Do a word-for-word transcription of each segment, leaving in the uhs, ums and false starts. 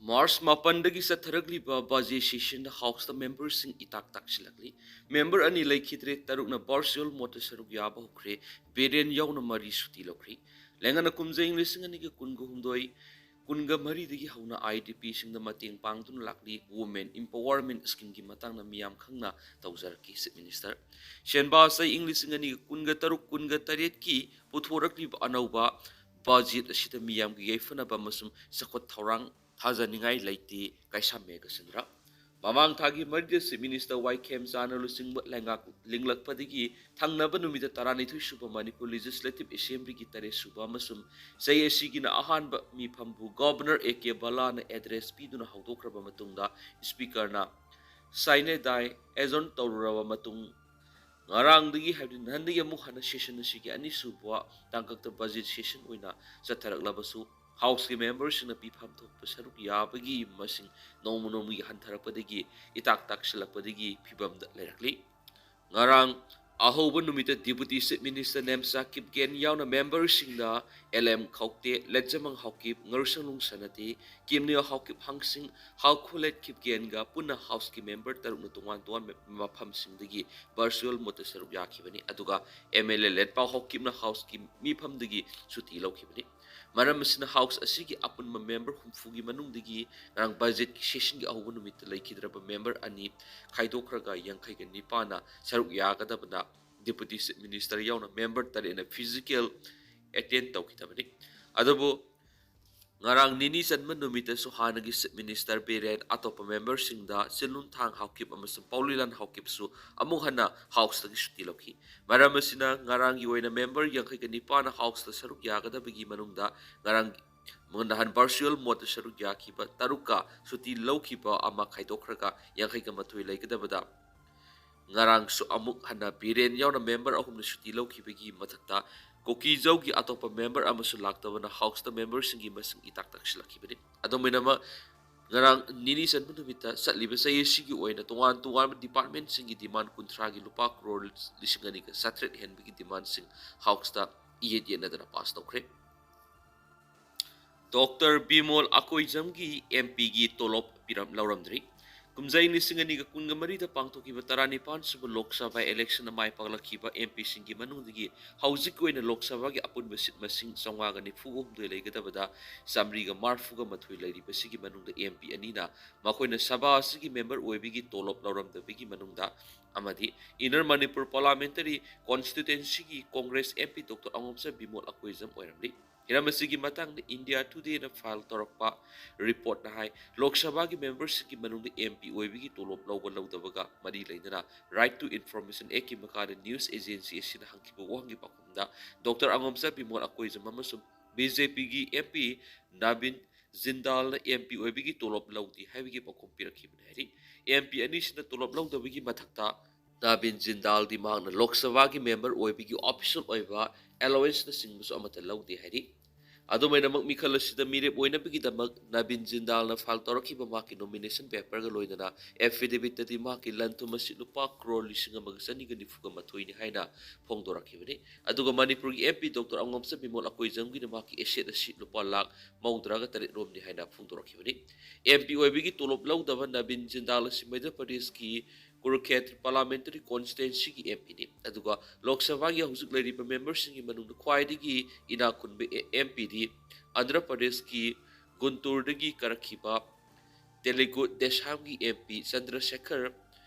March ꯃꯥꯄꯟꯗꯒꯤ ꯆꯠꯊꯔꯛꯂꯤꯕ budget ꯁꯦꯁꯟꯗ ꯍꯥꯎꯁꯇ ꯃꯦꯝꯕꯔꯁꯤꯡ ꯏꯇꯥꯛ ꯇꯥꯛꯁꯤꯜꯂꯛꯂꯤ꯫ ꯃꯦꯝꯕꯔ ꯑꯅꯤ ꯂꯩꯈꯤꯗ꯭ꯔꯦ, ꯇꯔꯨꯛꯅ ꯚꯔꯆꯨꯑꯦꯜ ꯃꯣꯗꯇ ꯁꯔꯨꯛ ꯌꯥꯕ ꯍꯧꯈ꯭ꯔꯦ, ꯕꯤꯔꯦꯟ ꯌꯥꯎꯅ ꯃꯔꯤ ꯁꯨꯇꯤ ꯂꯧꯈ꯭ꯔꯤ꯫ ꯂꯦꯡꯉꯅ ꯀꯨꯝꯖꯥ ꯏꯪ ꯂꯤꯁꯤꯡ ꯑꯅꯤꯒ ꯀꯨꯟꯒ ꯍꯨꯝꯗꯣꯏ, ꯀꯨꯟꯒ ꯃꯔꯤꯗꯒꯤ ꯍꯧꯅ ꯑꯥꯏ ꯗꯤ ꯄꯤꯁꯤꯡꯗ ꯃꯇꯦꯡ ꯄꯥꯡꯗꯨꯅ ꯂꯥꯛꯂꯤ꯫ ꯋꯨꯃꯦꯟ ꯏꯝꯄꯥꯋꯔꯃꯦꯟ ꯁ꯭ꯀꯤꯝꯒꯤ ꯃꯇꯥꯡꯗ ꯃꯤꯌꯥꯝ ꯈꯪꯅ ꯇꯧꯖꯔꯛꯈꯤ ꯆꯤꯐ ꯃꯤꯅꯤꯁꯇꯔ꯫ ꯁꯦꯟꯕꯥ ꯑꯁꯤ ꯏꯪ ꯂꯤꯁꯤꯡ ꯑꯅꯤꯒ ꯀꯨꯟꯒ ꯇꯔꯨꯛ ꯀꯨꯟꯒ ꯇꯔꯦꯠꯀꯤ ꯄꯨꯊꯣꯔꯛꯂꯤꯕ ꯑꯅꯧꯕ ꯕꯖꯦꯠ ꯑꯁꯤꯗ ꯃꯤꯌꯥꯝꯒꯤ ꯌꯥꯏꯐꯅꯕ ꯑꯃꯁꯨꯡ ꯆꯥꯎꯈꯠ ꯊꯧꯔꯥꯡ ꯊꯥꯖꯅꯤꯡꯉꯥꯏ ꯂꯩꯇꯦ, ꯀꯩꯁꯥꯝ ꯃꯦꯘꯆꯟꯗ꯭ꯔ꯫ ꯃꯃꯥꯡ ꯊꯥꯒꯤ ꯃꯔꯤꯗ ꯆꯤꯐ ꯃꯤꯅꯤꯁꯇꯔ ꯋꯥꯏ ꯈꯦꯝꯆꯥꯅ ꯂꯨꯆꯤꯡꯕ ꯂꯩꯉꯥꯛ ꯂꯤꯡꯂꯛꯄꯗꯒꯤ ꯊꯪꯅꯕ ꯅꯨꯃꯤꯠꯇ ꯇꯔꯥꯅꯤꯊꯣꯏ ꯁꯨꯕ ꯃꯅꯤꯄꯨꯔ ꯂꯦꯖꯤꯁꯂꯦꯇꯤꯚ ꯑꯦꯁꯦꯝꯕ꯭ꯂꯤꯒꯤ ꯇꯔꯦꯠ ꯁꯨꯕ ꯑꯃꯁꯨꯡ ꯆꯍꯤ ꯑꯁꯤꯒꯤꯅ ꯑꯍꯥꯟꯕ ꯃꯤꯐꯝꯕꯨ ꯒꯣꯚꯔꯅꯔ ꯑꯦ ꯀꯦ ꯕꯂꯥꯅ ꯑꯦꯗ꯭ꯔꯦꯁ ꯄꯤꯗꯨꯅ ꯍꯧꯗꯣꯛꯈ꯭ꯔꯕ ꯃꯇꯨꯡꯗ ꯁ꯭ꯄꯤꯀꯔꯅ ꯁꯥꯏꯅꯦ ꯗꯥꯏ ꯑꯦꯖꯣꯟ ꯇꯧꯔꯨꯔꯕ ꯃꯇꯨꯡ ꯉꯔꯥꯡꯗꯒꯤ, ꯍꯥꯏꯕꯗꯤ ꯅꯍꯥꯟꯗꯒꯤ ꯑꯃꯨꯛ ꯍꯟꯅ ꯁꯦꯁꯟ ꯑꯁꯤꯒꯤ ꯑꯅꯤꯁꯨꯕ ꯇꯥꯡꯀꯛꯇ ꯕꯖꯦꯠ ꯁꯦꯁꯟ ꯑꯣꯏꯅ ꯆꯠꯊꯔꯛꯂꯕꯁꯨ ꯍꯥꯎꯁꯀꯤ ꯃꯦꯝꯕꯔꯁꯤꯡꯅ ꯄꯤꯐꯝ ꯊꯣꯛꯄ ꯁꯔꯨꯛ ꯌꯥꯕꯒꯤ ꯃꯁꯤꯡ ꯅꯣꯡꯃ ꯅꯣꯡꯃꯒꯤ ꯍꯟꯊꯔꯛꯄꯗꯒꯤ ꯏꯇꯥꯛ ꯇꯥꯛꯁꯤꯜꯂꯛꯄꯗꯒꯤ ꯐꯤꯕꯝꯗ ꯂꯩꯔꯛꯂꯤ꯫ ꯉꯔꯥꯡ ꯑꯍꯧꯕ ꯅꯨꯃꯤꯠꯇ deputy chief minister Nemcha Kipgen ꯌꯥꯎꯅ ꯃꯦꯝꯕꯔꯁꯤꯡꯗ ꯑꯦꯜ ꯑꯦꯝ ꯈꯧꯇꯦ, ꯂꯦꯠꯖꯃꯪ ꯍꯥꯎꯀꯤꯞ, ꯉꯔꯨꯁꯪꯂꯨꯡ ꯁꯅꯥꯇꯤ, ꯀꯤꯝꯅꯤꯌꯣ ꯍꯥꯎꯀꯤꯞ ꯍꯥꯡꯁꯤꯡ, ꯍꯥꯎꯈꯨꯂꯦꯠ ꯀꯤꯞꯒꯦꯟꯒ ꯄꯨꯟꯅ ꯍꯥꯎꯁꯀꯤ ꯃꯦꯝꯕꯔ ꯇꯔꯨꯛꯅ ꯇꯣꯉꯥꯟ ꯇꯣꯉꯥꯟꯕ ꯃꯐꯝꯁꯤꯡꯗꯒꯤ ꯚꯔꯆꯨꯑꯦꯜ ꯃꯣꯗꯇ ꯁꯔꯨꯛ ꯌꯥꯈꯤꯕꯅꯤ꯫ ꯑꯗꯨꯒ ꯑꯦꯝ ꯑꯦꯜ ꯑꯦ ꯂꯦꯠꯄꯥꯎ ꯍꯥꯎꯀꯤꯞꯅ ꯍꯥꯎꯁꯀꯤ ꯃꯤꯐꯝꯗꯒꯤ ꯁꯨꯇꯤ ꯂꯧꯈꯤꯕꯅꯤ꯫ ꯃꯔꯝ ꯑꯁꯤꯅ ꯍꯥꯎꯁ ꯑꯁꯤꯒꯤ ꯑꯄꯨꯟꯕ ꯃꯦꯝꯕꯔ ꯍꯨꯝꯐꯨꯒꯤ ꯃꯅꯨꯡꯗꯒꯤ ꯉꯔꯥꯡ ꯕꯖꯦꯠꯀꯤ ꯁꯦꯁꯟꯒꯤ ꯑꯍꯧꯕ ꯅꯨꯃꯤꯠꯇ ꯂꯩꯈꯤꯗ꯭ꯔꯕ ꯃꯦꯝꯕꯔ ꯑꯅꯤ ꯈꯥꯏꯗꯣꯛꯈ꯭ꯔꯒ ꯌꯥꯡꯈꯩꯒ ꯅꯤꯄꯥꯟꯅ ꯁꯔꯨꯛ ꯌꯥꯒꯗꯕꯅ ꯗꯤꯄꯨꯇꯤ ꯆꯤꯐ ꯃꯤꯅꯤꯁꯇꯔ ꯌꯥꯎꯅ ꯃꯦꯝꯕꯔ ꯇꯔꯦꯠꯅ ꯐꯤꯖꯤꯀꯦꯜ ꯑꯦꯇꯦꯟ ꯇꯧꯈꯤꯗꯕꯅꯤ꯫ ꯑꯗꯨꯕꯨ ꯉꯔꯥꯡ ꯅꯤꯅꯤ ꯆꯟꯕ ꯅꯨꯃꯤꯠꯇꯁꯨ ꯍꯥꯟꯅꯒꯤ ꯆꯤꯐ ꯃꯤꯅꯤꯁꯇꯔ ꯕꯤꯔꯦꯟ, ꯑꯇꯣꯞꯄ ꯃꯦꯝꯕꯔꯁꯤꯡꯗ ꯆꯤꯟꯂꯨꯟꯊꯥꯡ ꯍꯥꯎꯀꯤꯞ ꯑꯃꯁꯨꯡ ꯄꯥꯎꯂꯤꯂꯥꯟ ꯍꯥꯎꯀꯤꯞꯁꯨ ꯑꯃꯨꯛ ꯍꯟꯅ ꯍꯥꯎꯁꯇꯒꯤ ꯁꯨꯇꯤ ꯂꯧꯈꯤ꯫ ꯃꯔꯝ ꯑꯁꯤꯅ ꯉꯔꯥꯡꯒꯤ ꯑꯣꯏꯅ ꯃꯦꯝꯕꯔ ꯌꯥꯡꯈꯩꯒ ꯅꯤꯄꯥꯟꯅ ꯍꯥꯎꯁꯇ ꯁꯔꯨꯛ ꯌꯥꯒꯗꯕꯒꯤ ꯃꯅꯨꯡꯗ ꯉꯔꯥꯡ ꯅꯍꯥꯟ ꯚꯔꯆꯨꯑꯦꯜ ꯃꯣꯗꯇ ꯁꯔꯨꯛ ꯌꯥꯈꯤꯕ ꯇꯔꯨꯛꯀ ꯁꯨꯇꯤ ꯂꯧꯈꯤꯕ ꯑꯃ ꯈꯥꯏꯗꯣꯛꯈ꯭ꯔꯒ ꯌꯥꯡꯈꯩꯒ ꯃꯥꯊꯣꯏ ꯂꯩꯒꯗꯕꯗ ꯉꯔꯥꯡꯁꯨ ꯑꯃꯨꯛ ꯍꯟꯅ ꯕꯤꯔꯦꯟ ꯌꯥꯎꯅ ꯃꯦꯝꯕꯔ ꯑꯍꯨꯝꯅ ꯁꯨꯇꯤ ꯂꯧꯈꯤꯕꯒꯤ ꯃꯊꯛꯇ ꯀꯨꯀꯤꯖꯧꯒꯤ ꯑꯇꯣꯞꯄ ꯃꯦꯝꯕꯔ ꯑꯃꯁꯨ ꯂꯥꯛꯇꯕꯅ ꯍꯥꯎꯁꯇ ꯃꯦꯝꯕꯔꯁꯤꯡꯒꯤ ꯃꯁꯤꯡ ꯏꯇꯥꯛ ꯇꯥꯛꯁꯤꯜꯂꯛꯈꯤꯕꯅꯤ꯫ ꯑꯗꯨꯝ ꯑꯣꯏꯅꯃꯛ, ꯉꯔꯥꯡ ꯅꯤꯅꯤ ꯆꯟꯕ ꯅꯨꯃꯤꯠꯇ ꯆꯠꯂꯤꯕ ꯆꯍꯤ ꯑꯁꯤꯒꯤ ꯑꯣꯏꯅ ꯇꯣꯉꯥꯟ ꯇꯣꯉꯥꯟꯕ ꯗꯤꯄꯥꯔꯠꯃꯦꯟꯁꯤꯡꯒꯤ ꯗꯤꯃꯥꯟ ꯀꯨꯟꯊ꯭ꯔꯥꯒꯤ ꯂꯨꯄꯥ ꯀ꯭ꯔꯣꯔ ꯂꯤꯁꯤꯡ ꯑꯅꯤꯒ ꯆꯥꯇ꯭ꯔꯦꯠ ꯍꯦꯟꯕꯒꯤ ꯗꯤꯃꯥꯟꯁꯤꯡ ꯍꯥꯎꯁꯇ ꯏꯌꯦꯠ ꯌꯦꯠꯅꯗꯅ ꯄꯥꯁ ꯇꯧꯈ꯭ꯔꯦ꯫ ꯗꯣꯛꯇꯔ ꯕꯤꯃꯣꯜ ꯑꯀꯣꯏꯖꯝꯒꯤ ꯑꯦꯝ ꯄꯤꯒꯤ ꯇꯣꯂꯣꯞ ꯄꯤꯔꯝ ꯂꯧꯔꯝꯗ꯭ꯔꯤ꯫ ꯀꯨꯝꯖꯩ ꯂꯤꯁꯤꯡ ꯑꯅꯤꯒ ꯀꯨꯟꯒ ꯃꯔꯤꯗ ꯄꯥꯡꯊꯣꯛꯈꯤꯕ ꯇꯔꯥꯅꯤꯄꯥꯟ ꯁꯨꯕ ꯂꯣꯛ ꯁꯚꯥ ꯏꯂꯦꯛꯁꯟꯗ ꯃꯥꯏ ꯄꯥꯛꯂꯛꯈꯤꯕ ꯑꯦꯝ ꯄꯤꯁꯤꯡꯒꯤ ꯃꯅꯨꯡꯗꯒꯤ ꯍꯧꯖꯤꯛꯀꯤ ꯑꯣꯏꯅ ꯂꯣꯛ ꯁꯚꯥꯒꯤ ꯑꯄꯨꯟꯕ ꯁꯤꯠ ꯃꯁꯤꯡ ꯆꯥꯝꯃꯉꯥꯒ ꯅꯤꯐꯨ ꯍꯨꯝꯗꯣꯏ ꯂꯩꯒꯗꯕꯗ ꯆꯥꯃꯔꯤꯒ ꯃꯔꯤꯐꯨꯒ ꯃꯥꯊꯣꯏ ꯂꯩꯔꯤꯕꯁꯤꯒꯤ ꯃꯅꯨꯡꯗ ꯑꯦꯝ ꯄꯤ ꯑꯅꯤꯅ ꯃꯈꯣꯏꯅ ꯁꯚꯥ ꯑꯁꯤꯒꯤ ꯃꯦꯝꯕꯔ ꯑꯣꯏꯕꯒꯤ ꯇꯣꯂꯣꯞ ꯂꯧꯔꯝꯗꯕꯒꯤ ꯃꯅꯨꯡꯗ ꯑꯃꯗꯤ ꯏꯟꯅꯔ ꯃꯅꯤꯄꯨꯔ ꯄꯥꯔꯂꯥꯃꯦꯟꯇꯔꯤ ꯀꯣꯟꯁꯇꯤꯇ꯭ꯋꯦꯟꯁꯤꯒꯤ Congress M P doctor Angomcha Bimol Akoijam ꯑꯣꯏꯔꯝꯂꯤ꯫ ꯍꯤꯔꯝ ꯑꯁꯤꯒꯤ ꯃꯇꯥꯡꯗ ꯏꯟꯗꯤꯌꯥ ꯇꯨꯗꯦꯅ ꯐꯥꯏꯜ ꯇꯧꯔꯛꯄ ꯔꯤꯄꯣꯔꯠꯅ ꯍꯥꯏ, ꯂꯣꯛ ꯁꯚꯥꯒꯤ ꯃꯦꯝꯕꯔꯁꯤꯡꯒꯤ ꯃꯅꯨꯡꯗ ꯑꯦꯝ ꯄꯤ ꯑꯣꯏꯕꯒꯤ ꯇꯣꯂꯣꯞ ꯂꯧꯕ ꯂꯧꯗꯕꯒ ꯃꯔꯤ ꯂꯩꯅꯅ ꯔꯥꯏꯠ ꯇꯨ ꯏꯟꯐꯣꯔꯃꯦꯁꯟ ꯑꯦꯛꯀꯤ ꯃꯈꯥꯗ ꯅ꯭ꯌꯨꯁ ꯑꯦꯖꯦꯟꯁꯤ ꯑꯁꯤꯅ ꯍꯪꯈꯤꯕ ꯋꯥꯍꯪꯒꯤ ꯄꯥꯎꯈꯨꯝꯗ ꯗꯣꯛꯇꯔ ꯑꯉꯣꯝꯆꯥ ꯕꯤꯃꯣꯜ ꯑꯀꯣꯏꯖꯝ ꯑꯃꯁꯨꯡ ꯕꯤ ꯖꯦ ꯄꯤꯒꯤ ꯑꯦꯝ ꯄꯤ ꯅꯥꯕꯤꯟ ꯖꯤꯟꯗꯥꯜꯅ ꯑꯦꯝ ꯄꯤ ꯑꯣꯏꯕꯒꯤ ꯇꯣꯂꯣꯞ ꯂꯧꯗꯦ ꯍꯥꯏꯕꯒꯤ ꯄꯥꯎꯈꯨꯝ ꯄꯤꯔꯛꯈꯤꯕꯅꯤ ꯍꯥꯏꯔꯤ꯫ ꯑꯦꯝ ꯄꯤ ꯑꯅꯤꯁꯤꯅ ꯇꯣꯂꯣꯞ ꯂꯧꯗꯕꯒꯤ ꯃꯊꯛꯇ ꯅꯥꯕꯤꯟ ꯖꯤꯟꯗꯥꯜꯗꯤ ꯃꯍꯥꯛꯅ ꯂꯣꯛ ꯁꯚꯥꯒꯤ ꯃꯦꯝꯕꯔ ꯑꯣꯏꯕꯒꯤ ꯑꯣꯐꯤꯁꯤꯌꯦꯜ ꯑꯣꯏꯕ ꯑꯦꯂꯣꯋꯦꯟꯁꯅꯆꯤꯡꯕꯁꯨ ꯑꯃꯠꯇ ꯂꯧꯗꯦ ꯍꯥꯏꯔꯤ꯫ ꯑꯗꯨꯃꯥꯏꯅꯃꯛ ꯃꯤꯈꯜ ꯑꯁꯤꯗ ꯃꯤꯔꯦꯞ ꯑꯣꯏꯅꯕꯒꯤꯗꯃꯛ ꯅꯥꯕꯤꯟ ꯖꯤꯟꯗꯥꯜꯅ ꯐꯥꯏꯜ ꯇꯧꯔꯛꯈꯤꯕ ꯃꯍꯥꯛꯀꯤ ꯅꯣꯃꯤꯅꯦꯁꯟ ꯄꯦꯄꯔꯒ ꯂꯣꯏꯅꯅ ꯑꯦꯐꯤꯗꯦꯕꯤꯠꯇꯗꯤ ꯃꯍꯥꯛꯀꯤ ꯂꯟ ꯊꯨꯝ ꯑꯁꯤ ꯂꯨꯄꯥ ꯀ꯭ꯔꯣꯔ ꯂꯤꯁꯤꯡ ꯑꯃꯒ ꯆꯅꯤꯒ ꯅꯤꯐꯨꯒ ꯃꯥꯊꯣꯏꯅꯤ ꯍꯥꯏꯅ ꯐꯣꯡꯗꯣꯔꯛꯈꯤꯕꯅꯤ꯫ ꯑꯗꯨꯒ ꯃꯅꯤꯄꯨꯔꯒꯤ M P doctor Angomcha Bimol ꯑꯀꯣꯏꯖꯝꯒꯤꯅ ꯃꯍꯥꯛꯀꯤ ꯑꯦꯁꯦꯠ ꯑꯁꯤ ꯂꯨꯄꯥ ꯂꯥꯈ ꯃꯧꯗ꯭ꯔꯥꯒ ꯇꯔꯦꯠ ꯔꯣꯝꯅꯤ ꯍꯥꯏꯅ ꯐꯣꯡꯗꯣꯔꯛꯈꯤꯕꯅꯤ꯫ ꯑꯦꯝ ꯄꯤ ꯑꯣꯏꯕꯒꯤ ꯇꯣꯂꯣꯞ ꯂꯧꯗꯕ ꯅꯕꯤꯟ ꯖꯤꯟꯗꯥꯜ ꯑꯁꯤ ꯃꯙ꯭ꯌ ꯄ꯭ꯔꯗꯦꯁꯀꯤ ꯀꯨꯔꯨꯈꯦꯇ꯭ꯔ ꯄꯥꯔꯂꯥꯃꯦꯟꯇꯔꯤ ꯀꯣꯟꯁꯇꯤꯇ꯭ꯋꯦꯟꯁꯤꯒꯤ ꯑꯦꯝ ꯄꯤꯅꯤ꯫ ꯑꯗꯨꯒ ꯂꯣꯛ ꯁꯚꯥꯒꯤ ꯍꯧꯖꯤꯛ ꯂꯩꯔꯤꯕ ꯃꯦꯝꯕꯔꯁꯤꯡꯒꯤ ꯃꯅꯨꯡꯗ ꯈ꯭ꯋꯥꯏꯗꯒꯤ ꯏꯅꯥꯛ ꯈꯨꯟꯕ ꯑꯦꯝ ꯄꯤꯗꯤ ꯑꯟꯙ꯭ꯔ ꯄ꯭ꯔꯗꯦꯁꯀꯤ ꯒꯨꯟꯇꯨꯔꯗꯒꯤ ꯀꯥꯔꯛꯈꯤꯕ ꯇꯦꯂꯨꯒꯨ ꯗꯦꯁꯝꯒꯤ ꯑꯦꯝ ꯄꯤ ꯆꯟꯗ꯭ꯔꯁꯦꯈꯔ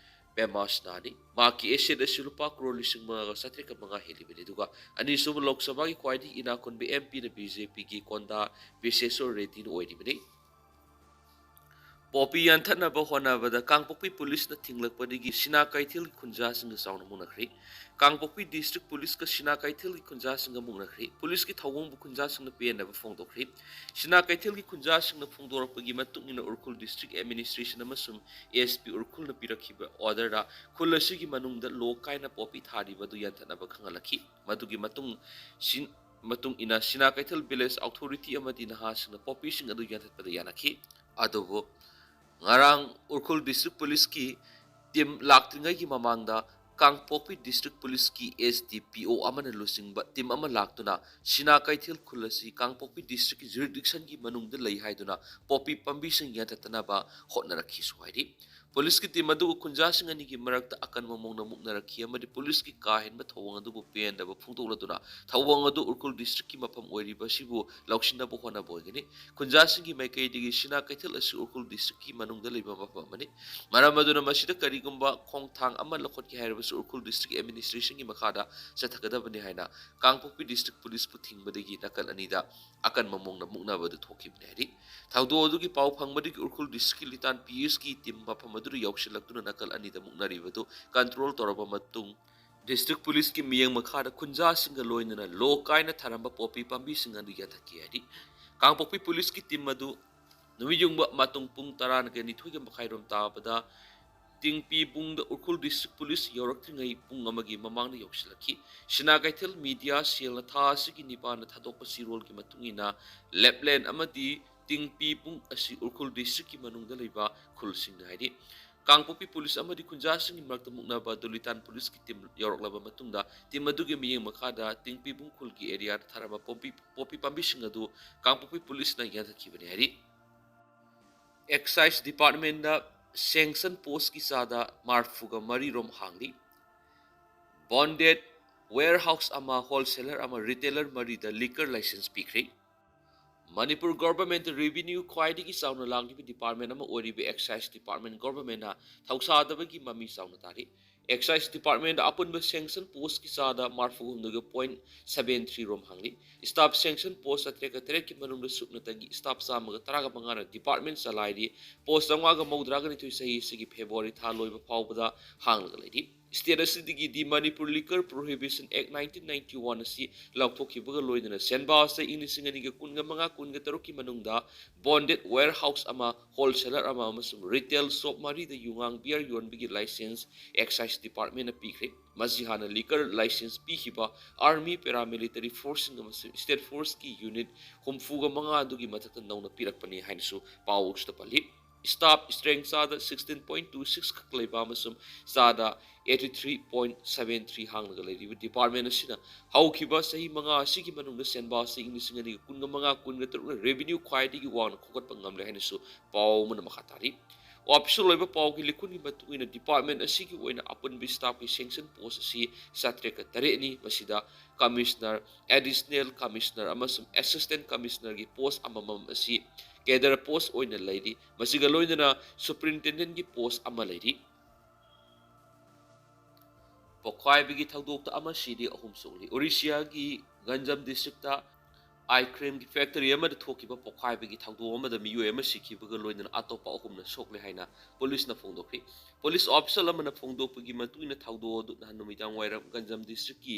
ꯄꯦꯃꯥꯁꯅꯥꯅꯤ꯫ ꯃꯍꯥꯛꯀꯤ ꯑꯦꯁꯦꯠ ꯑꯁꯤ ꯂꯨꯄꯥ ꯀ꯭ꯔꯣꯔ ꯂꯤꯁꯤꯡ ꯃꯉꯥꯒ ꯆꯥꯇ꯭ꯔꯦꯠꯀ ꯃꯉꯥ ꯍꯦꯜꯂꯤꯕꯅꯤ꯫ ꯑꯗꯨꯒ ꯑꯅꯤꯁꯨꯕ ꯂꯣꯛ ꯁꯚꯥꯒꯤ ꯈ꯭ꯋꯥꯏꯗꯒꯤ ꯏꯅꯥꯛ ꯈꯨꯟꯕ ꯑꯦꯝ ꯄꯤꯅ ꯕꯤ ꯖꯦ ꯄꯤꯒꯤ ꯀꯣꯟꯗꯥ ꯕꯤꯁꯦꯁꯣꯔ ꯔꯦꯗ꯭ꯗꯤꯅ ꯑꯣꯏꯔꯤꯕꯅꯤ꯫ ꯄꯣꯄꯤ ꯌꯥꯟꯊꯠꯅꯕ ꯍꯣꯠꯅꯕꯗ ꯀꯥꯡꯄꯣꯛꯄꯤ ꯄꯨꯂꯤꯁꯅ ꯊꯤꯡꯂꯛꯄꯗꯒꯤ ꯁꯤꯅꯥ ꯀꯩꯊꯦꯜꯒꯤ ꯈꯨꯟꯖꯥꯁꯤꯡꯒ ꯆꯥꯎꯅ ꯃꯨꯛꯅꯈ꯭ꯔꯤ꯫ ꯀꯥꯡꯄꯣꯛꯄꯤ ꯗꯤꯁꯇ꯭ꯔꯤꯛ ꯄꯨꯂꯤꯁꯀ ꯁꯤꯅꯥ ꯀꯩꯊꯦꯜꯒꯤ ꯈꯨꯟꯖꯥꯁꯤꯡꯒ ꯃꯨꯛꯅꯈ꯭ꯔꯤ꯫ ꯄꯨꯂꯤꯁꯀꯤ ꯊꯧꯑꯣꯡꯕꯨ ꯈꯨꯟꯖꯥꯁꯤꯡꯅ ꯄꯦꯟꯗꯕ ꯐꯣꯡꯗꯣꯛꯈ꯭ꯔꯤ꯫ ꯁꯤꯅꯥ ꯀꯩꯊꯦꯜꯒꯤ ꯈꯨꯟꯖꯥꯁꯤꯡꯅ ꯐꯣꯡꯗꯣꯔꯛꯄꯒꯤ ꯃꯇꯨꯡ ꯏꯟꯅ ꯎꯔꯈꯨꯜ ꯗꯤꯁꯇ꯭ꯔꯤꯛ ꯑꯦꯗꯃꯤꯅꯤꯁꯇ꯭ꯔꯦꯁꯟ ꯑꯃꯁꯨꯡ ꯑꯦꯁ ꯄꯤ ꯎꯔꯈꯨꯜꯅ ꯄꯤꯔꯛꯈꯤꯕ ꯑꯣꯔꯗꯔꯗ ꯈꯨꯜ ꯑꯁꯤꯒꯤ ꯃꯅꯨꯡꯗ ꯂꯣ ꯀꯥꯏꯅ ꯄꯣꯄꯤ ꯊꯥꯔꯤꯕ ꯑꯗꯨ ꯌꯥꯟꯊꯠꯅꯕ ꯈꯪꯍꯜꯂꯛꯈꯤ꯫ ꯃꯗꯨꯒꯤ ꯃꯇꯨꯡ ꯁꯤꯟ-, ꯃꯇꯨꯡ ꯏꯟꯅ ꯁꯤꯅꯥ ꯀꯩꯊꯦꯜ ꯚꯤꯂꯦꯖ ꯑꯣꯊꯣꯔꯤꯇꯤ ꯑꯃꯗꯤ ꯅꯍꯥꯁꯤꯡꯅ ꯄꯣꯄꯤꯁꯤꯡ ꯑꯗꯨ ꯌꯥꯟꯊꯠꯄꯗ ꯌꯥꯅꯈꯤ꯫ ꯑꯗꯨꯕꯨ ꯉꯔꯥꯡ ꯎꯔꯈꯨꯜ ꯗꯤꯁꯇ꯭ꯔꯤꯛ ꯄꯨꯂꯤꯁꯀꯤ ꯇꯤꯝ ꯂꯥꯛꯇ꯭ꯔꯤꯉꯩꯒꯤ ꯃꯃꯥꯡꯗ ꯀꯥꯡꯄꯣꯛꯄꯤ ꯗꯤꯁꯇ꯭ꯔꯤꯛ ꯄꯨꯂꯤꯁꯀꯤ ꯑꯦꯁ ꯗꯤ ꯄꯤ ꯑꯣ ꯑꯃꯅ ꯂꯨꯆꯤꯡꯕ ꯇꯤꯝ ꯑꯃ ꯂꯥꯛꯇꯨꯅ ꯁꯤꯅꯥ ꯀꯩꯊꯦꯜ ꯈꯨꯜ ꯑꯁꯤ ꯀꯥꯡꯄꯣꯛꯄꯤ ꯗꯤꯁꯇ꯭ꯔꯤꯛꯀꯤ ꯖꯨꯔꯤꯗꯤꯛꯁꯟꯒꯤ ꯃꯅꯨꯡꯗ ꯂꯩ ꯍꯥꯏꯗꯨꯅ ꯄꯣꯄꯤ ꯄꯥꯝꯕꯤꯁꯤꯡ ꯌꯥꯟꯊꯠꯇꯅꯕ ꯍꯣꯠꯅꯔꯛꯈꯤꯁꯨ ꯍꯥꯏꯔꯤ꯫ ꯄꯨꯂꯤꯁꯀꯤ ꯇꯤꯝ ꯑꯗꯨ ꯈꯨꯟꯖꯥꯁꯤꯡ ꯑꯅꯤꯒꯤ ꯃꯔꯛꯇ ꯑꯀꯟꯕ ꯃꯑꯣꯡꯗ ꯃꯨꯛꯅꯔꯛꯈꯤ ꯑꯃꯗꯤ ꯄꯨꯂꯤꯁꯀꯤ ꯀꯥ ꯍꯦꯟꯕ ꯊꯧꯑꯣꯡ ꯑꯗꯨꯕꯨ ꯄꯦꯟꯗꯕ ꯐꯣꯡꯗꯣꯛꯂꯗꯨꯅ ꯊꯧꯑꯣꯡ ꯑꯗꯨ ꯎꯈ꯭ꯔꯨꯜ ꯗꯤꯁꯇ꯭ꯔꯤꯛꯀꯤ ꯃꯐꯝ ꯑꯣꯏꯔꯤꯕ ꯑꯁꯤꯕꯨ ꯂꯧꯁꯤꯟꯅꯕ ꯍꯣꯠꯅꯕ ꯑꯣꯏꯒꯅꯤ꯫ ꯈꯨꯟꯖꯥꯁꯤꯡꯒꯤ ꯃꯥꯏꯀꯩꯗꯒꯤ ꯁꯤꯅꯥ ꯀꯩꯊꯦꯜ ꯑꯁꯤ ꯎꯈ꯭ꯔꯨꯜ ꯗꯤꯁꯇ꯭ꯔꯤꯛꯀꯤ ꯃꯅꯨꯡꯗ ꯂꯩꯕ ꯃꯐꯝ ꯑꯃꯅꯤ꯫ ꯃꯔꯝ ꯑꯗꯨꯅ ꯃꯁꯤꯗ ꯀꯔꯤꯒꯨꯝꯕ ꯈꯣꯡꯊꯥꯡ ꯑꯃ ꯂꯧꯈꯠꯀꯦ ꯍꯥꯏꯔꯕꯁꯨ ꯎꯈ꯭ꯔꯨꯜ ꯗꯤꯁꯇ꯭ꯔꯤꯛ ꯑꯦꯗꯃꯤꯅꯤꯁꯇ꯭ꯔꯦꯁꯟꯒꯤ ꯃꯈꯥꯗ ꯆꯠꯊꯒꯗꯕꯅꯤ ꯍꯥꯏꯅ ꯀꯥꯡꯄꯣꯛꯄꯤ ꯗꯤꯁꯇ꯭ꯔꯤꯛ ꯄꯨꯂꯤꯁꯄꯨ ꯊꯤꯡꯕꯗꯒꯤ ꯅꯥꯀꯜ ꯑꯅꯤꯗ ꯑꯀꯟꯕ ꯃꯑꯣꯡꯗ ꯃꯨꯛꯅꯕ ꯑꯗꯨ ꯊꯣꯛꯈꯤꯕꯅꯤ ꯍꯥꯏꯔꯤ꯫ ꯊꯧꯗꯣꯛ ꯑꯗꯨꯒꯤ ꯄꯥꯎ ꯐꯪꯕꯗꯒꯤ ꯎꯈ꯭ꯔꯨꯜ ꯗꯤꯁꯇ꯭ꯔꯤꯛꯀꯤ ꯂꯤꯇꯥꯟ ꯄꯤ ꯑꯦꯁꯀꯤ ꯇꯤꯝ ꯃꯐꯝ ꯑꯗꯨꯗ ꯌꯧꯁꯤꯜꯂꯛꯇꯨꯅ ꯅꯥꯀꯜ ꯑꯅꯤꯗ ꯃꯨꯛꯅꯔꯤꯕ ꯑꯗꯨ ꯀꯟꯇ꯭ꯔꯣꯜ ꯇꯧꯔꯕ ꯃꯇꯨꯡ ꯗꯤꯁꯇ꯭ꯔꯤꯛ ꯄꯨꯂꯤꯁꯀꯤ ꯃꯤꯠꯌꯦꯡ ꯃꯈꯥꯗ ꯈꯨꯟꯖꯥꯁꯤꯡꯒ ꯂꯣꯏꯅꯅ ꯂꯣ ꯀꯥꯏꯅ ꯊꯥꯔꯝꯕ ꯄꯣꯄꯤ ꯄꯥꯝꯕꯤꯁꯤꯡ ꯑꯗꯨ ꯌꯥꯟꯊꯠꯈꯤ ꯍꯥꯏꯔꯤ꯫ ꯀꯥꯡꯄꯣꯛꯄꯤ ꯄꯨꯂꯤꯁꯀꯤ ꯇꯤꯝ ꯑꯗꯨ ꯅꯨꯃꯤꯠ ꯌꯨꯡꯕ ꯃꯇꯨꯡ ꯄꯨꯡ ꯇꯔꯥꯒ ꯅꯤꯊꯣꯏꯒ ꯃꯈꯥꯏꯔꯣꯝ ꯇꯥꯕꯗ ꯇꯤꯡꯄꯤꯕꯨꯡꯗ ꯎꯈ꯭ꯔꯨꯜ ꯗꯤꯁꯇ꯭ꯔꯤꯛ ꯄꯨꯂꯤꯁ ꯌꯧꯔꯛꯇ꯭ꯔꯤꯉꯩ ꯄꯨꯡ ꯑꯃꯒꯤ ꯃꯃꯥꯡꯗ ꯌꯧꯁꯤꯜꯂꯛꯈꯤ꯫ ꯁꯤꯅꯥ ꯀꯩꯊꯦꯜ ꯃꯤꯗꯤꯌꯥ ꯁꯦꯜꯅ ꯊꯥ ꯑꯁꯤꯒꯤ ꯅꯤꯄꯥꯟꯗ ꯊꯥꯗꯣꯛꯄ ꯆꯦꯔꯣꯜꯒꯤ ꯃꯇꯨꯡ ꯏꯟꯅ ꯂꯦꯞꯂꯦꯟ ꯑꯃꯗꯤ ꯇꯤꯡꯄꯤꯕꯨꯡ ꯑꯁꯤ ꯎꯈ꯭ꯔꯨꯜ ꯗꯤꯁꯇ꯭ꯔꯤꯛꯀꯤ ꯃꯅꯨꯡꯗ ꯂꯩꯕ ꯈꯨꯜꯁꯤꯡꯅ ꯍꯥꯏꯔꯤ꯫ ꯀꯥꯡꯄꯣꯛꯄꯤ ꯄꯨꯂꯤꯁ ꯑꯃꯗꯤ ꯈꯨꯟꯖꯥꯁꯤꯡꯒꯤ ꯃꯔꯛꯇ ꯃꯨꯛꯅꯕ ꯑꯗꯨ ꯂꯤꯇꯥꯟ ꯄꯨꯂꯤꯁꯀꯤ ꯇꯤꯝ ꯌꯧꯔꯛꯂꯕ ꯃꯇꯨꯡꯗ ꯇꯤꯝ ꯑꯗꯨꯒꯤ ꯃꯤꯠꯌꯦꯡ ꯃꯈꯥꯗ ꯇꯤꯡꯄꯤꯕꯨꯡ ꯈꯨꯜꯒꯤ ꯑꯦꯔꯤꯌꯥꯗ ꯊꯥꯔꯝꯕ ꯄꯣꯝꯕꯤ ꯄꯣꯄꯤ ꯄꯥꯝꯕꯤꯁꯤꯡ ꯑꯗꯨ ꯀꯥꯡꯄꯣꯛꯄꯤ ꯄꯨꯂꯤꯁꯅ ꯌꯥꯟꯊꯠꯈꯤꯕꯅꯤ ꯍꯥꯏꯔꯤ꯫ ꯑꯦꯛꯁꯥꯏꯁ ꯗꯤꯄꯥꯔꯠꯃꯦꯟꯗ ꯁꯦꯡꯁꯟ ꯄꯣꯁꯀꯤ ꯆꯥꯗ ꯃꯔꯐꯨꯒ ꯃꯔꯤ ꯔꯣꯝ ꯍꯥꯡꯂꯤ꯫ ꯕꯣꯟꯗꯦꯠ ꯋꯦꯌꯔꯍꯥꯎꯁ ꯑꯃ, ꯍꯣꯜꯁꯦꯂꯔ ꯑꯃ, ꯔꯤꯇꯦꯂꯔ ꯃꯔꯤꯗ ꯂꯤꯀꯔ ꯂꯥꯏꯁꯦꯟꯁ ꯄꯤꯈ꯭ꯔꯦ꯫ ꯃꯅꯤꯄꯨꯔ ꯒꯣꯚꯔꯟꯃꯦꯟꯠꯇ ꯔꯦꯚꯤꯅ꯭ꯌꯨ ꯈ꯭ꯋꯥꯏꯗꯒꯤ ꯆꯥꯎꯅ ꯂꯥꯛꯂꯤꯕ ꯗꯤꯄꯥꯔꯠꯃꯦꯟ ꯑꯃ ꯑꯣꯏꯔꯤꯕ ꯑꯦꯛꯁꯥꯏꯁ ꯗꯤꯄꯥꯔꯠꯃꯦꯟ ꯒꯣꯚꯔꯟꯃꯦꯟꯠꯅ ꯊꯧꯁꯥꯗꯕꯒꯤ ꯃꯃꯤ ꯆꯥꯎꯅ ꯇꯥꯔꯤ꯫ ꯑꯦꯛꯁꯥꯏꯁ ꯗꯤꯄꯥꯔꯠꯃꯦꯟꯠꯗ ꯑꯄꯨꯟꯕ ꯁꯦꯡꯁꯟ ꯄꯣꯁꯀꯤ ꯆꯥꯗ ꯃꯔꯐꯨꯍꯨꯝꯗꯣꯏꯒ ꯄꯣꯏꯟꯠ ꯁꯕꯦꯟ ꯊ꯭ꯔꯤ ꯔꯣꯝ ꯍꯥꯡꯂꯤ꯫ ꯁ꯭ꯇꯥꯐ ꯁꯦꯡꯁꯟ ꯄꯣꯁ ꯆꯥꯇ꯭ꯔꯦꯠꯀ ꯇꯔꯦꯠꯀꯤ ꯃꯅꯨꯡꯗ ꯁꯨꯞꯅꯇꯒꯤ ꯁ꯭ꯇꯥꯐ ꯆꯥꯝꯃꯒ ꯇꯔꯥꯒ ꯃꯉꯥꯅ ꯗꯤꯄꯥꯔꯠꯃꯦꯟꯠ ꯆꯂꯥꯏꯔꯤ꯫ ꯄꯣꯁ ꯆꯥꯝꯃꯉꯥꯒ ꯃꯧꯗ꯭ꯔꯥꯒ ꯅꯤꯊꯣꯏ ꯆꯍꯤ ꯑꯁꯤꯒꯤ ꯐꯦꯕ꯭ꯔꯨꯋꯥꯔꯤ ꯊꯥ ꯂꯣꯏꯕ ꯐꯥꯎꯕꯗ ꯍꯥꯡꯂꯒ ꯂꯩꯔꯤ꯫ ꯁ꯭ꯇꯦꯠ ꯑꯁꯤꯗꯒꯤꯗꯤ ꯃꯅꯤꯄꯨꯔ ꯂꯤꯀꯔ ꯄ꯭ꯔꯣꯍꯤꯕꯤꯁꯟ ꯑꯦꯛ ꯅꯥꯏꯟꯇꯤꯟ ꯅꯥꯏꯟꯇꯤ ꯋꯥꯟ ꯑꯁꯤ ꯂꯧꯊꯣꯛꯈꯤꯕꯒ ꯂꯣꯏꯅꯅ ꯁꯦꯟꯕꯥ ꯑꯁꯤ ꯏꯪ ꯂꯤꯁꯤꯡ ꯑꯅꯤꯒ ꯀꯨꯟꯒ ꯃꯉꯥ ꯀꯨꯟꯒ ꯇꯔꯨꯛꯀꯤ ꯃꯅꯨꯡꯗ ꯕꯣꯟꯗꯦꯠ ꯋꯦꯌꯔꯍꯥꯎꯁ ꯑꯃ, ꯍꯣꯜꯁꯦꯂꯔ ꯑꯃ ꯑꯃꯁꯨꯡ ꯔꯤꯇꯦꯜ ꯁꯣꯞ ꯃꯔꯤꯗ ꯌꯨꯉꯥꯡ ꯕꯤꯌꯔ ꯌꯣꯟꯕꯒꯤ ꯂꯥꯏꯁꯦꯟꯁ ꯑꯦꯛꯁꯥꯏꯁ ꯗꯤꯄꯥꯔꯠꯃꯦꯟꯅ ꯄꯤꯈ꯭ꯔꯦ꯫ ꯃꯁꯤ ꯍꯥꯟꯅ ꯂꯤꯀꯔ ꯂꯥꯏꯁꯦꯟꯁ ꯄꯤꯈꯤꯕ ꯑꯥꯔꯃꯤ, ꯄꯦꯔꯥꯃꯤꯂꯤꯇꯔꯤ ꯐꯣꯔꯁꯁꯤꯡ ꯑꯃꯁꯨꯡ ꯁ꯭ꯇꯦꯠ ꯐꯣꯔꯁꯀꯤ ꯌꯨꯅꯤꯠ ꯍꯨꯝꯐꯨꯒ ꯃꯉꯥ ꯑꯗꯨꯒꯤ ꯃꯊꯛꯇ ꯅꯧꯅ ꯄꯤꯔꯛꯄꯅꯤ ꯍꯥꯏꯅꯁꯨ ꯄꯥꯎ ꯑꯁꯤꯗ ꯄꯜꯂꯤ꯫ staff strength ꯆꯥꯗ sixteen point two six ꯈꯛ ꯂꯩꯕ ꯑꯃꯁꯨꯡ ꯆꯥꯗ eighty three point seven three ꯍꯥꯡꯂꯒ ꯂꯩꯔꯤꯕ department ꯑꯁꯤꯅ ꯍꯧꯈꯤꯕ ꯆꯍꯤ ꯃꯉꯥ ꯑꯁꯤꯒꯤ ꯃꯅꯨꯡꯗ ꯁꯦꯟꯕꯥꯁꯤ ꯏꯪ ꯂꯤꯁꯤꯡ ꯑꯅꯤꯒ ꯀꯨꯟꯒ ꯃꯉꯥ ꯀꯨꯟꯒ ꯇꯔꯨꯛꯅ revenue ꯈ꯭ꯋꯥꯏꯗꯒꯤ ꯋꯥꯡꯅ ꯈꯣꯝꯒꯠꯄ ꯉꯝꯂꯦ ꯍꯥꯏꯅꯁꯨ ꯄꯥꯎ ꯑꯃꯅ ꯃꯈꯥ ꯇꯥꯔꯤ꯫ Official ꯑꯣꯏꯕ ꯄꯥꯎꯒꯤ ꯂꯤꯈꯨꯟꯒꯤ ꯃꯇꯨꯡ ꯏꯟꯅ department ꯑꯁꯤꯒꯤ ꯑꯣꯏꯅ ꯑꯄꯨꯟꯕ staffꯀꯤ sanction post ꯑꯁꯤ ꯆꯥꯇ꯭ꯔꯦꯠꯀ ꯇꯔꯦꯠꯅꯤ꯫ ꯃꯁꯤꯗ commissioner, additional commissioner ꯑꯃꯁꯨꯡ assistant commissionerꯒꯤ post ꯑꯃꯃꯝ ꯑꯁꯤ cadre post ꯑꯣꯏꯅ ꯂꯩꯔꯤ꯫ ꯃꯁꯤꯒ ꯂꯣꯏꯅꯅ superintendentꯀꯤ post ꯑꯃ ꯂꯩꯔꯤ꯫ ꯄꯣꯈꯥꯏꯕꯒꯤ ꯊꯧꯗꯣꯛꯇ ꯑꯃ ꯁꯤꯔꯤ, ꯑꯍꯨꯝ ꯁꯣꯛꯂꯤ꯫ ꯑꯣꯔꯤꯁꯤꯌꯥꯒꯤ ꯒꯟꯖꯝ districtꯇ ice creamꯒꯤ factory ꯑꯃꯗ ꯊꯣꯛꯈꯤꯕ ꯄꯣꯈꯥꯏꯕꯒꯤ ꯊꯧꯗꯣꯛ ꯑꯃꯗ ꯃꯤꯑꯣꯏ ꯑꯃ ꯁꯤꯈꯤꯕꯒ ꯂꯣꯏꯅꯅ ꯑꯇꯣꯞꯄ ꯑꯍꯨꯝꯅ ꯁꯣꯛꯂꯦ ꯍꯥꯏꯅ policeꯅ ꯐꯣꯡꯗꯣꯛꯈꯤ꯫ Police official ꯑꯃꯅ ꯐꯣꯡꯗꯣꯛꯄꯒꯤ ꯃꯇꯨꯡ ꯏꯟꯅ ꯊꯧꯗꯣꯛ ꯑꯗꯨ ꯅꯍꯥꯟ ꯅꯨꯃꯤꯗꯥꯡ ꯋꯥꯏꯔꯝ ꯒꯟꯖꯝ districtꯀꯤ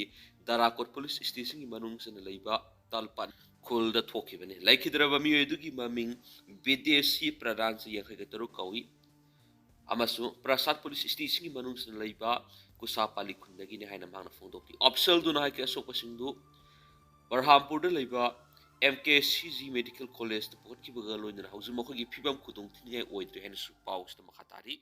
ꯗꯥꯔꯥꯀꯣꯠ police stationꯒꯤ ꯃꯅꯨꯡ ꯆꯟꯅ ꯂꯩꯕ ꯇꯥꯜꯄꯥꯟ ꯈꯨꯜꯗ ꯊꯣꯛꯈꯤꯕꯅꯤ꯫ ꯂꯩꯈꯤꯗ꯭ꯔꯕ ꯃꯤꯑꯣꯏ ꯑꯗꯨꯒꯤ ꯃꯃꯤꯡ ꯕꯤꯗꯦꯁꯤ ꯄ꯭ꯔꯗꯥꯟꯁꯤ ꯌꯥꯡꯈꯩꯒ ꯇꯔꯨꯛ ꯀꯧꯏ ꯑꯃꯁꯨꯡ ꯄ꯭ꯔꯁꯥꯗ police stationꯒꯤ ꯃꯅꯨꯡ ꯆꯟꯅ ꯂꯩꯕ ꯀꯨꯁꯥꯄꯥꯂꯤ ꯈꯨꯟꯗꯒꯤꯅꯤ ꯍꯥꯏꯅ ꯃꯍꯥꯛꯅ ꯐꯣꯡꯗꯣꯛꯈꯤ꯫ Officialꯗꯨꯅ ꯍꯥꯏꯈꯤ, ꯑꯁꯣꯛꯄꯁꯤꯡꯗꯨ ꯕꯔꯍꯥꯝꯄꯨꯔꯗ ꯂꯩꯕ M K C G Medical Collegeꯇ ꯄꯨꯈꯠꯈꯤꯕꯒ ꯂꯣꯏꯅꯅ ꯍꯧꯖꯤꯛ ꯃꯈꯣꯏꯒꯤ ꯐꯤꯕꯝ ꯈꯨꯗꯣꯡ ꯊꯤꯅꯤꯡꯉꯥꯏ ꯑꯣꯏꯗ꯭ꯔꯤ ꯍꯥꯏꯅꯁꯨ ꯄꯥꯎꯁꯤꯗ ꯃꯈꯥ ꯇꯥꯔꯤ꯫